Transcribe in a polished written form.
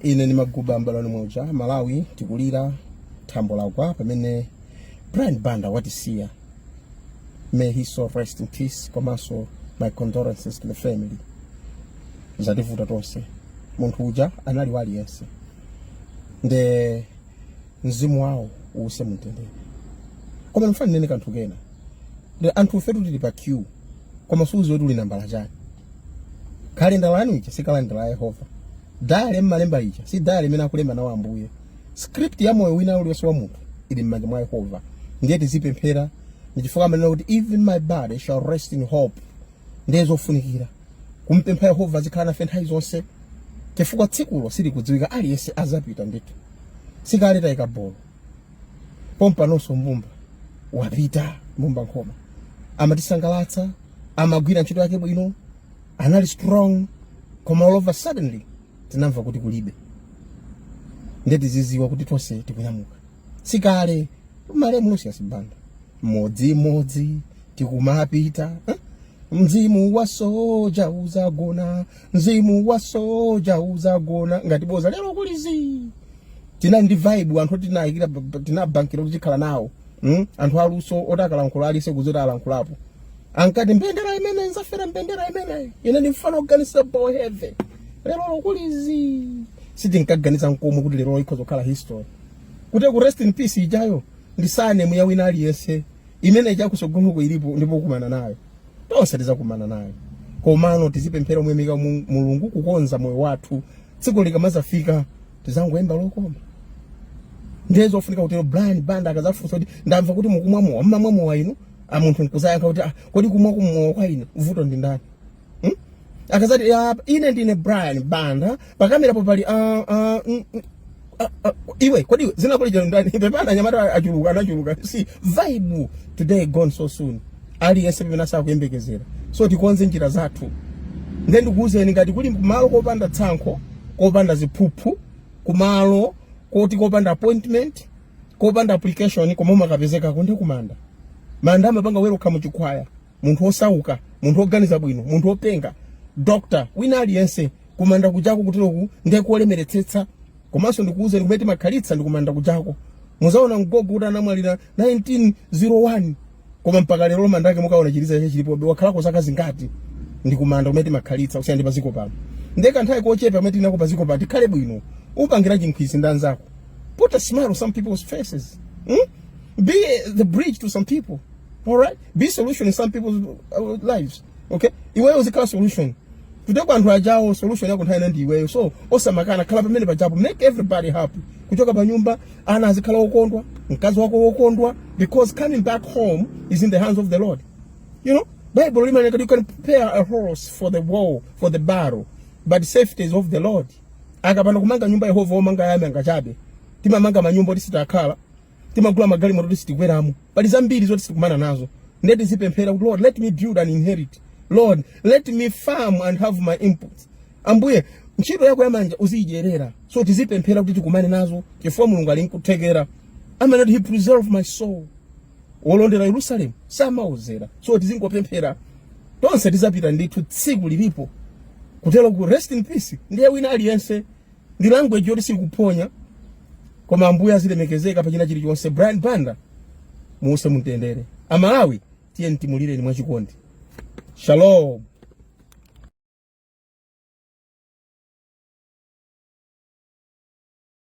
Ine ni Maguba Mbalani Moja Malawi. Tikulira thambo lagwa pamene Brian Banda watisiya. May his soul rest in peace, komanso my condolences to the family. Zativuta tonse, munthu uja anali waliyense, nde mzimu wawo uwuse mumtendere. Koma ndifuna ndinene kanthu kena. Ndi anthu ifetu tili pa queue, koma suziwe kuti uli nambala chani. Kalenda lanu ija si kalenda la Yehova. Diary mmalemba ija si diary imene akulemba nawo Ambuye. Script ya moyo wina uliwonse wa munthu ili m'manja mwa Yehova, ndiye tizipemphera. Ndichifukwa amanena kuti "Even my body shall rest in hope." Ndiye zofunikira kumpempha Yehova azikhala nafe nthawi zonse, chifukwa tsikulo silikudziwika. Aliyense azapita ndithu. Sikale tayika bolo pompanonso, Mbumba wapita. Mbumba Nkhoma amatisangalatsa, amagwira ntchito yake bwino, anali strong, koma all of a suddenly tinamva kuti kulibe. Ndiye tiziziwa kuti tonse tikunyamuka. Sikale malemu Lucius Banda, modzimodzi tikumapita, eh? Mzimu wa soja uzagona, mzimu wa soja uzagona ngati boza. Lero kulizi tinali ndi vibe, anthu tinayikira, tinabankira kuti tikhala nawo, Anthu aluso oti akalankhula alise kuzoti alankhulapo. Ankati mbendera imene nzafera, mbendera imene ine ndimfana kuganisa bo heavy. Lero lokulizi sitinkaganiza nkomwe kuti lero ikhoza kukhala history, kuti ku rest in peace ijayo ndi surname ya wina aliyense imene ichakusogoloko ilipo, ndipo kumana nayo tonse tizakumana nayo. Komano tizipemphera omuyamika Mulungu kukonza moyo wathu. Tsiku likamazafika tizangoyimba lokoma. Ndiye zofunika kutero. Brian Banda akazafunsa kuti, "Ndamva kuti mukumwa mowa, mmamwa mowa inu?" A munthu nkuzayankha kuti, "Ah, kodi kumwa kumowa kwa ine vuto ndi ndani?" Akazati, "Ah, ine ndine Brian Banda, pakamerapo pali iwe, kodi iwe zinakulija ndani?" Pepana anyamata achuluka, anachuluka. Si vibe today, gone so soon. Aliyense pamene asakuyembekezera. So tikonze njira zathu. Ndiye ndikuwuzeni, ngati kuli kumalo kopanda tsankho, kopanda ziphuphu, kumalo koti kopanda appointment, kopanda application, koma umakapezekako, ndi kumanda. Manda amapanga welcome chikwaya, munthu wosauka, munthu woganiza bwino, munthu wopenga, doctor, wina aliyense. Kumanda kujako kuteroku ndiye kuolemeretsetsa. Komanso ndikuwuzeni, kumene timakhalitsa ndi kumanda kujako. Muzaona mgogo kuti anamwalira 1901, koma mpaka lero manda ake mukaona chiliza chake chilipobe. Wakhalako zaka zingati? Ndi kumanda kumene timakhalitsa kusiyana ndi paziko pano. Ndiye kanthawi kochepa pamene tinako paziko pano, tikhale bwino. Upangira chinkhwisi ndi anzako. Put a smile on some people's faces, Be the bridge to some people, all right? Be solution in some people's lives, okay? Iweyo uzikhala solution kuteko anthu ajawo. Solution yako nthawi ina ndi iweyo. So osamakana, khala pamene pajapo. Make everybody happy. Kuchoka pa nyumba, ana azikhala wokondwa, mkazi wako wokondwa, because coming back home is in the hands of the Lord. Bible limanena, "You can prepare a horse for the war, for the battle, but safety is of the Lord." Akapanda kumanga nyumba Yehova, omanga yame angachabe. Timamanga manyumba oti sitakhala, timagula magalimoto oti sitikweramo. Pali zambiri zoti sitikumana nazo. Ndiye tizipemphera kuti, "Lord, let me build and inherit. Lord, let me farm and have my inputs." Ambuye, ntchito yako yamanja uziyidyerera. So tizipemphera kuti tikumane nazo, chifukwa Mulungu ali nkuthekera. Amanati, "He preserve my soul." Wolondera Yerusalemu samaozera. So tizingopemphera. Tonse tizapita ndithu, tsiku lilipo. Kutero ku rest in peace ndiye wina aliyense ndi language yoti sikuphonya, koma Ambuye azilemekezeka pachina chilichonse. Brian Banda, muuse mumtendere. Amalawi, tiye timulireni mwachikondi. Shalom.